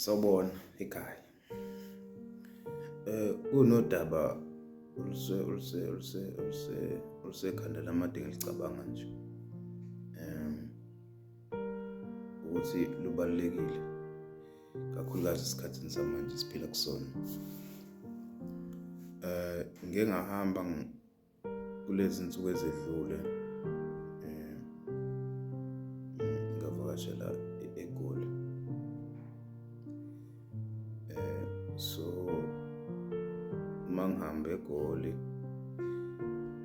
Sawubona ekhaya. Kunodaba oluse oluse oluse oluse olusekhanda lami ade ngilicabanga nje. Ukuthi lubalulekile kakhulukazi esikhathini samanje esiphila kusona. Ngike ngahamba kulezi nsuku ezedlule ngavakashela eGoli. So uma ngihamba eGoli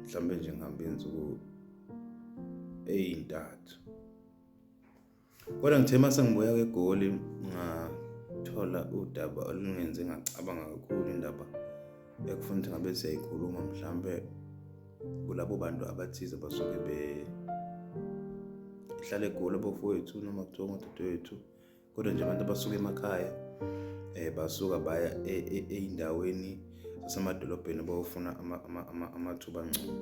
mhlambe nje ngihambe iy'nsuku ey'ntathu. Kodwa ngithe uma sengibuya-ke eGoli ngathola udaba olungenze ngacabanga kakhulu indaba ekufuna ukuthi ngabe siyayikhuluma mhlampe kulabo bantu abathize abasuke behlala eGoli abafowethu noma kuthiwa ngodadewethu kodwa nje abantu abasuka emakhaya basuka baya e, e, ey'ndaweni zasemadolobheni bayofuna amathuba angcono.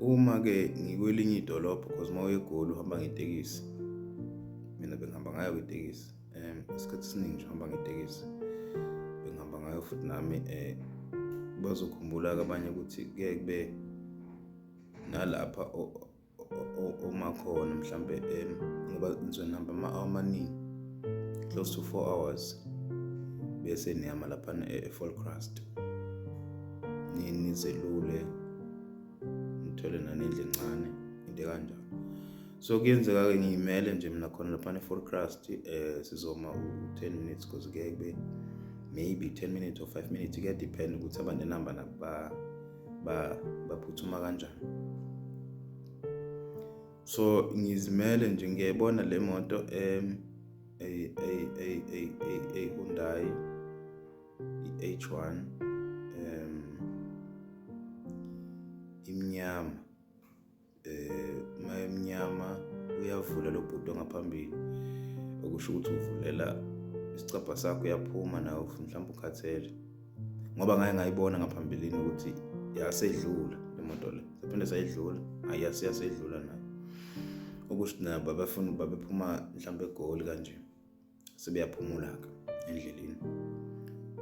Uma-ke ngikwelinye idolobha cause uma uya eGoli uhamba ngetekisi, mina bengihamba ngayo itekisi isikhathi esiningi nje uhamba ngetekisi. Bengihamba ngayo futhi nami bazokhumbula-ke abanye ukuthi kuyaye kube nalapha oma khona mhlampe ngoba nisuke nihamba ama-hour amaningi close to 4 hours bese niyama laphana e-Volksrust nizelule nithole nanendlu encane into ekanjalo. So kuyenzeka-ke ngiyimele nje mina khona laphana e-Volksrust sizoma u-10 minutes because kuyaye kube maybe 10 minutes or 5 minutes kuya-depend ukuthi abantu enihamba nabo baphuthuma kanjani. So ngizimele nje ngiyayibona le moto eyi-Hyundai i-H1 imnyama mayemnyama uyavula lo bhuti ongaphambili okusho ukuthi uvulela isicabha sakho uyaphuma nawe mhlawumbe ukhathele ngoba ngake ngayibona ngaphambilini ukuthi yasedlula le moto le saphinde sayidlula hayi yaseyasedlula nayo okusho ukuthi nabo babefuna babephuma mhlawumbe eGoli kanje sebeyaphumula-ke endleleni.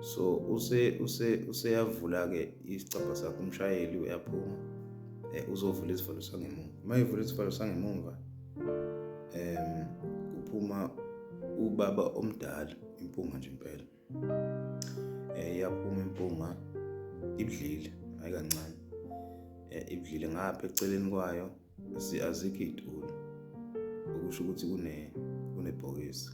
So use use useyavula-ke isicabha sakhe umshayeli uyaphuma uzovula isivalo sangemuva. Uma evula isivalo sangemumva kuphuma ubaba omdala impunga nje impela. Iyaphuma impunga ibudlile hhayi kancane ibudlile ngapha eceleni kwayo azikho iy'tulo okusho ukuthi kunebhokisi.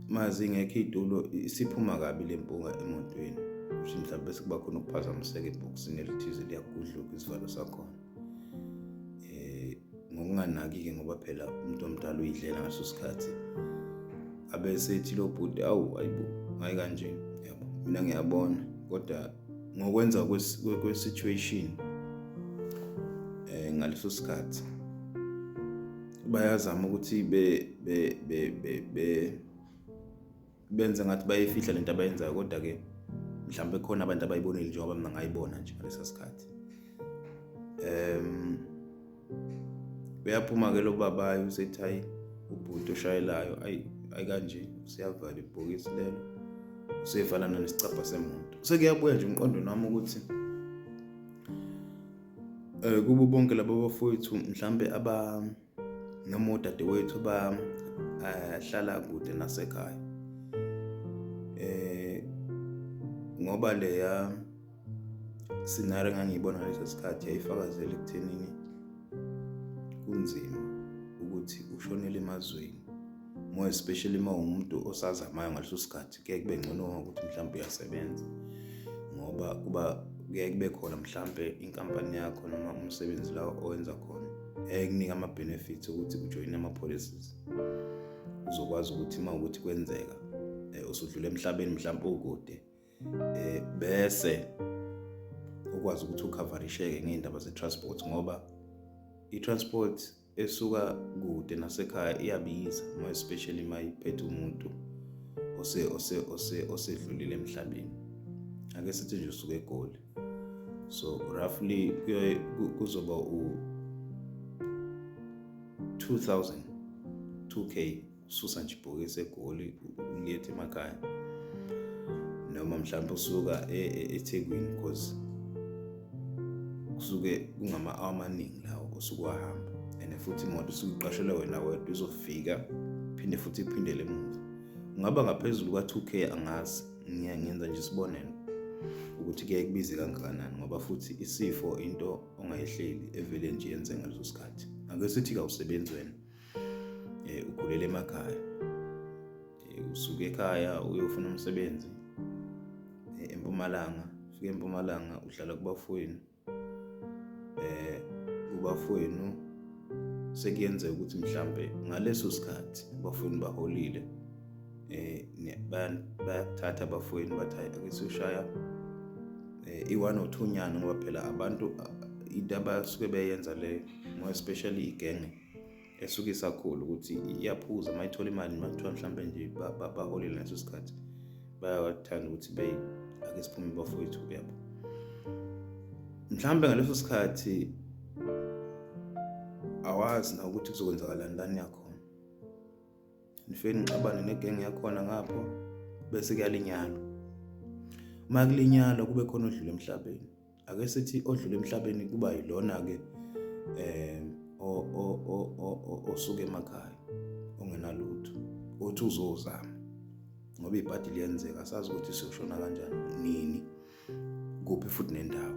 Mazingekho iy'tulo isiphuma kabi le mpunga emotweni kusho mhlawumbe bese kuba khona ukuphazamiseka ebhokisini elithize liyagudluka isivalo sakhona. Ngokunganaki-ke ngoba phela umuntu omdala uyidlela ngaleso sikhathi abesethi lo bhuti awu hayibo hayi kanje yabo mina ngiyabona kodwa ngokwenza kwe-situation ngaleso sikhathi bayazama ukuthi be be be be be benze ngathi bayifihla lento abayenzayo kodwa ke mhlawumbe khona abantu abayibonile njengoba mina ngayibona nje ngalesa sikhathi. Uyaphuma ke lo babayi usethi hayi ubhuti oshayelayo ayi ayi kanje useyavala ibhokisi lelo usevala nanesicabha semoto. Sekuyabuya nje emqondweni wami ukuthi kubo bonke laba bafowethu mhlambe aba noma odadewethu abahlala kude nasekhaya ngoba leya scenario engangiyibona ngaleso sikhathi yayifakazela ekuthenini kunzima ukuthi ushonele emazweni more especially uma uwumuntu osazamayo ngaleso sikhathi kuyaye kube ngcono ukuthi mhlawumbe uyasebenza ngoba kuba kuyaye kube khona mhlampe inkampani yakho noma umsebenzi la owenza khona ekunika ama-benefits ukuthi ujoyine ama-policies uzokwazi ukuthi uma ukuthi kwenzeka usudlula emhlabeni mhlawumbe ukude bese ukwazi ukuthi ukhavarisheke ngey'ndaba ze-transport ngoba i-transport esuka kude nasekhaya iyabiza more especially uma iphethe umuntu ose ose ose osedlulile emhlabeni. Ake sithi nje usuke eGoli so roughly kuzoba u 2000. u-2K ususa nje ibhokisi eGoli ulethe emakhaya noma mhlawumbe usuka e, e, eThekwini because kusuke kungama-hour amaningi lawo osuke wahamba and futhi imoto usuke iqashelwe wena wedwa izofika phinde futhi iphindele emuva. Ungaba ngaphezulu kwa-2K angazi, ngiyenza nje isibonelo ukuthi kuyaye kubize kangakanani ngoba futhi isifo into ongayihleli evele nje yenze ngaleso sikhathi. Ake sithi kawusebenzi wena ukhulele emakhaya usuke ekhaya uyofuna umsebenzi eMpumalanga, ufike eMpumalanga uhlala kubafowenu kubafowenu sekuyenzeka ukuthi mhlampe ngaleso sikhathi abafowenu baholile bayakuthatha abafowenu bathi hhayi ake siyoshaya i-one or two nyana ngoba phela abantu into abasuke beyenza leyo more especially igenge esuke isakhula ukuthi iyaphuza uma ithola imali uma kuthiwa mhlawumbe nje baholile ngaleso sikhathi bayathanda ukuthi beyi ake siphume bafowethu yabo. Mhlawumbe ngaleso sikhathi awazi na ukuthi kuzokwenzakalani lani yakhona, nifike nixabane negenge yakhona ngapho bese kuyalinyalwa. Uma kulinyalwa kube khona odlula emhlabeni. Ake sithi odlula emhlabeni kuba yilona-ke osuke emakhaya ongenalutho othi uzozama ngoba ibhadi liyenzeka, asazi ukuthi siyoshona kanjani nini kuphi futhi nendawo.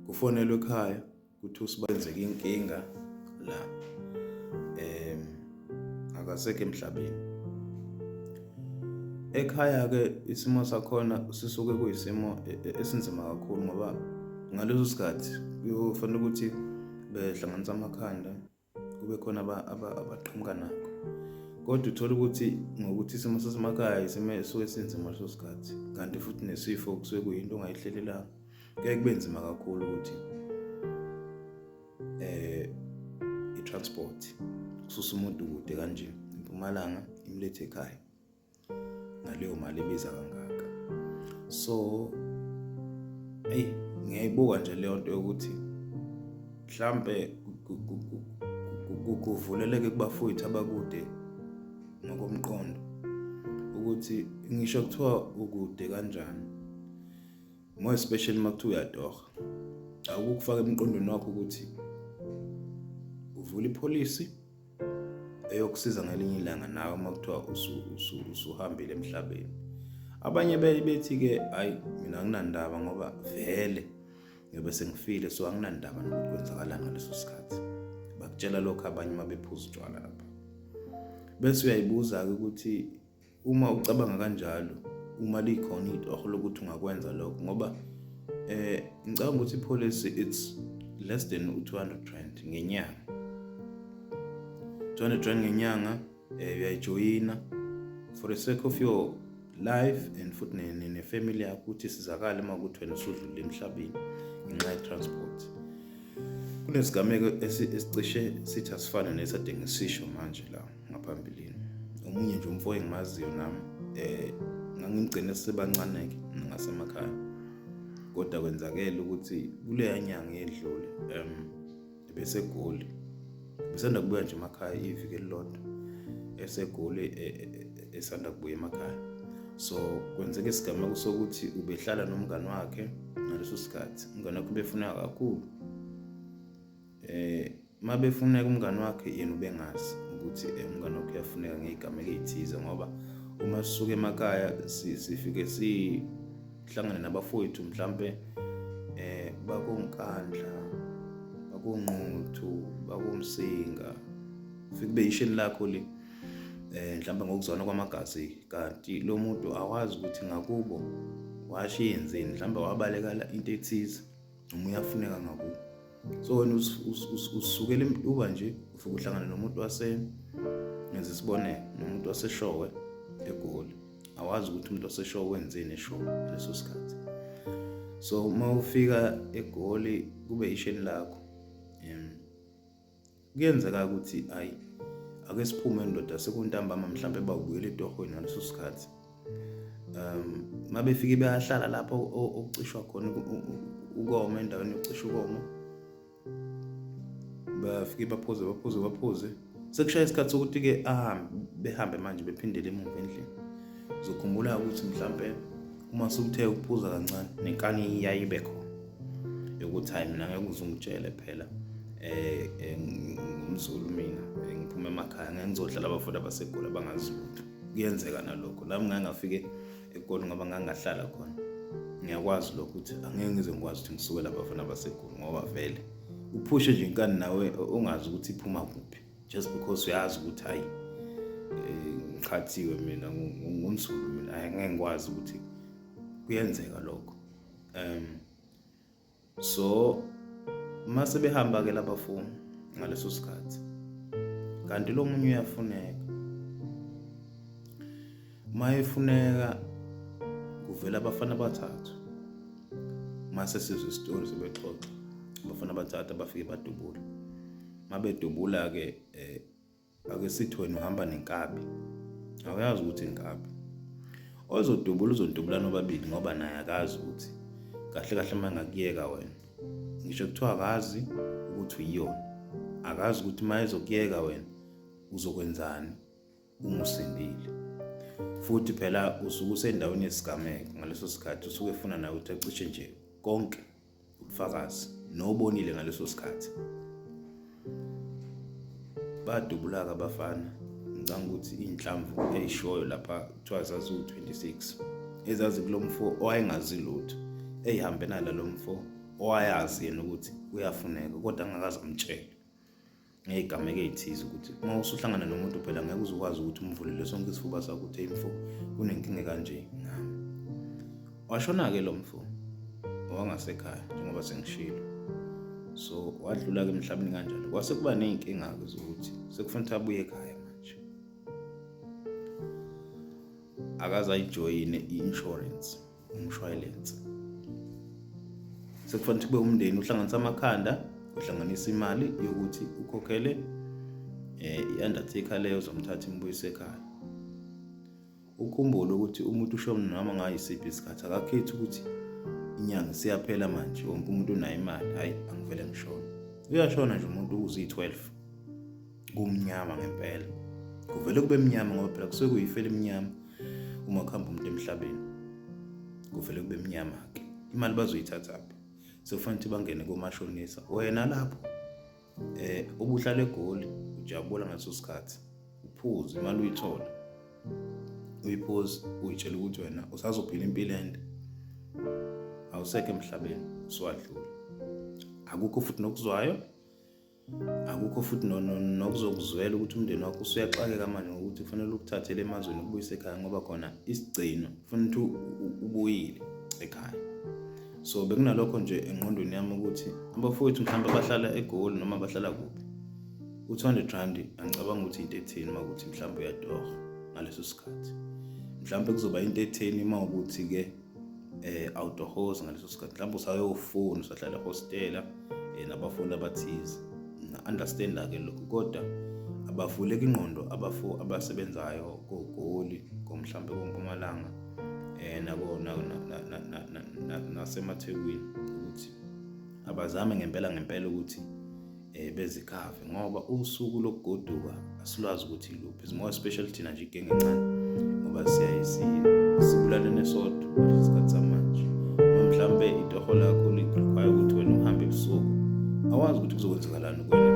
Kufonelwe ekhaya kuthi usibenzeka inkinga la akasekho emhlabeni. Ekhaya ke isimo sakhona sisuke kuyisimo e, e, esinzima kakhulu ngoba ngaleso sikhathi kuyofanele ukuthi behlanganisa amakhanda kube khona abaqhamuka nakho kodwa uthola ukuthi ngokuthi isimo sasemakhaya isimo esuke sinzima leso sikhathi kanti futhi nesifo kusuke kuyinto ongayihlelelanga kuyaye kube nzima kakhulu ukuthi i-transport kususa umuntu kude kanje impumalanga imlethe ekhaya ngaleyo mali ebiza kangaka. So eyi ngiyayibuka nje leyo nto yokuthi mhlampe kuvuleleke kubafowethu abakude ngokomqondo ukuthi ngisho kuthiwa ukude kanjani more especially uma kuthiwa uyatoha awukufaka emqondweni wakho ukuthi uvula ipholisi eyokusiza ngelinye ilanga nawe uma kuthiwa usuhambile emhlabeni. Abanye bethi-ke hhayi mina anginandaba ngoba vele ngiyobe sengifile so anginandaba nokuthi kwenzakalani ngaleso sikhathi. Bakutshela lokho abanye uma bephuza utshwala lapha. Bese uyayibuza-ke ukuthi uma ucabanga kanjalo uma likhona itoho lokuthi ungakwenza lokho ngoba ngicabanga ukuthi ipolicy it's less than u-200 rand ngenyanga. 200 rand ngenyanga uyayijoyina for the sake of your life and futhi nefamily yakho ukuthi isizakale uma kuthi wena usudlulile emhlabeni ngenxa ye-transport. Kunesigameko esicishe sithi asifane nesade ngisisho manje la ngaphambilini. Omunye nje umfo engimaziyo nami ngangimgcine sisebancane-ke ngasemakhaya kodwa kwenzakele ukuthi kuleya nyanga eyedlule ebeseGoli besanda kubuya nje emakhaya iviki elilodwa eseGoli esanda kubuya emakhaya. So kwenzeka isigameko sokuthi ubehlala nomngani wakhe ngaleso sikhathi, umngani wakhe ubefuneka kakhulu. Uma befuneka umngani wakhe yena ubengazi ukuthi umngani wakhe uyafuneka ngeyigameko ey'thize ngoba uma sisuka emakhaya sifike sihlangane nabafowethu mhlampe bakoNkandla, bakoNquthu, bakoMsinga, kufike kube yisheni lakho le mhlawumbe ngokuzwana kwamagazi kanti lo muntu awazi ukuthi ngakubo washo yenzeni mhlawumbe wabalekala into ethize noma uyafuneka ngakubo. So wena usukela uba nje ufike uhlangane nomuntu wase ngenza isibonelo nomuntu waseShowe eGoli, awazi ukuthi umuntu waseShowe wenzeni eShowe leso sikhathi. So uma ufika eGoli kube isheni lakho kuyenzeka ukuthi ayi ake siphume ndoda sekuntambama mhlawumbe bawubuyela etohweni ngaleso sikhathi. Uma befike bayahlala lapho okucishwa khona ukoma endaweni yokucisha ukoma Bafike baphuze baphuze baphuze, sekushaya isikhathi sokuthi-ke ahambe, behambe manje bephindele emuva endlini. Uzokhumbula ukuthi mhlampe uma sewuthe ukuphuza kancane nenkani iyaye ibe khona yokuthi hayi, mina ngeke uze ungitshele phela, ngumZulu mina, ngiphuma emakhaya, ngeke ngizodlala abafundi abaseGoli abangazi lutho. Kuyenzeka nalokho. Nami ngake ngafike eGoli ngoba ngangahlala khona, ngiyakwazi lokho ukuthi angeke ngize ngikwazi ukuthi ngisukele abafana baseGoli, ngoba vele uphushe nje inkani nawe ungazi ukuthi iphuma kuphi, just because uyazi ukuthi hayi, ngiqhathiwe mina, ngumZulu mina, angeke ngikwazi ukuthi kuyenzeka lokho. So mase behamba ke labafuni ngaleso sikhathi, kanti lo munye uyafuneka. Uma efuneka kuvela abafana abathathu. Mase sizwe isitori sebexoxa, abafana abathathu abafike badubula. Mabedubula-ke, ake sithi wena uhamba nenkabi, awuyazi ukuthi inkabi ozodubula uzodubula nobabili, ngoba naye akazi ukuthi kahle kahle uma engakuyeka wena, ngisho kuthiwa akazi ukuthi uyiyona, akazi ukuthi uma ezokuyeka wena uzokwenzani uma usindile. Futhi phela usuke usendaweni yesigameko ngaleso sikhathi, usuke efuna nawe ukuthi acishe nje konke ubufakazi nobonile ngaleso sikhathi. Badubula-ke abafana. Ngicabanga ukuthi iy'nhlamvu ey'shoyo lapha kuthiwa zaziwu-26 ezazi kulo mfo owayengazi lutho, eyihambe nala lo mfo owayazi yena ukuthi uyafuneka, kodwa angakaze amtshele ngeyigameko ey'thize, ukuthi uma usuhlangana nomuntu phela ngeke uze ukwazi ukuthi umvulele sonke isifuba sakho ukuthi, "Hey mfo, kunenkinga kanje ngami." Washona-ke lo mfo owangasekhaya, njengoba sengishilo. So wadlula-ke emhlabeni kanjalo. Kwase kuba ney'nkinga-ke zokuthi sekufanele ukuthi abuye ekhaya manje, akaze ayijoyine i-insurance, umshwalense. Sekufanele kube umndeni uhlanganisa amakhanda, uhlanganisa imali yokuthi ukhokhele i-undertaker leyo ozomthatha imbuyise ekhaya. Ukhumbule ukuthi umuntu ushona noma ngayisiphi isikhathi, akakhethi ukuthi inyanga siyaphela manje, wonke umuntu unayo imali, hayi, angivele ngishone. Uyashona nje umuntu uzi-12 kumnyama ngempela, kuvele kube mnyama, ngoba phela kusuke kuyifela emnyama uma kuhamba umuntu emhlabeni, kuvele kube mnyama-ke. Imali bazoyithathaphi? Sekufanele ukuthi bangene komashonisa. Wena lapho ubuhlala eGoli ujabula ngaleso sikhathi, uphuze imali uyithola, uyiphuze, uyitshela ukuthi wena usazophila impilo ende, awusekho emhlabeni, usuwadlula. Akukho futhi nokuzwayo, akukho futhi nokuzokuzwela ukuthi umndeni wakho usuyaxakeka manje ngokuthi kufanele ukuthathele emazweni ukubuyise ekhaya, ngoba khona isigcino kufanele ukuthi ubuyile ekhaya. So bekunalokho nje engqondweni yami ukuthi abafowethu mhlawumbe abahlala eGoli noma abahlala kuphi, u-R200 angicabanga ukuthi into etheni uma kuthi mhlawumbe uyatoha ngaleso sikhathi. Mhlawumbe kuzoba into etheni uma ukuthi-ke awutohozi ngaleso sikhathi, mhlawumbe usayofuna, usahlala ehostela nabafundi abathize. Understand-ke lokho, kodwa abavuleka ingqondo abafo abasebenzayo koGoli, komhlambe koMpumalanga, nako nasemaThekwini, ukuthi abazame ngempela ngempela ukuthi bezikhave, ngoba usuku lokugoduka asilwazi ukuthi iluphi, more especially thina nje igenge encane, ngoba siyaye sibulalene sodwa ngalesi sikhathi samanje. Noma mhlambe itoho lakho li-require ukuthi wena uhambe ebusuku, awazi ukuthi kuzokwenzakalani kuwena.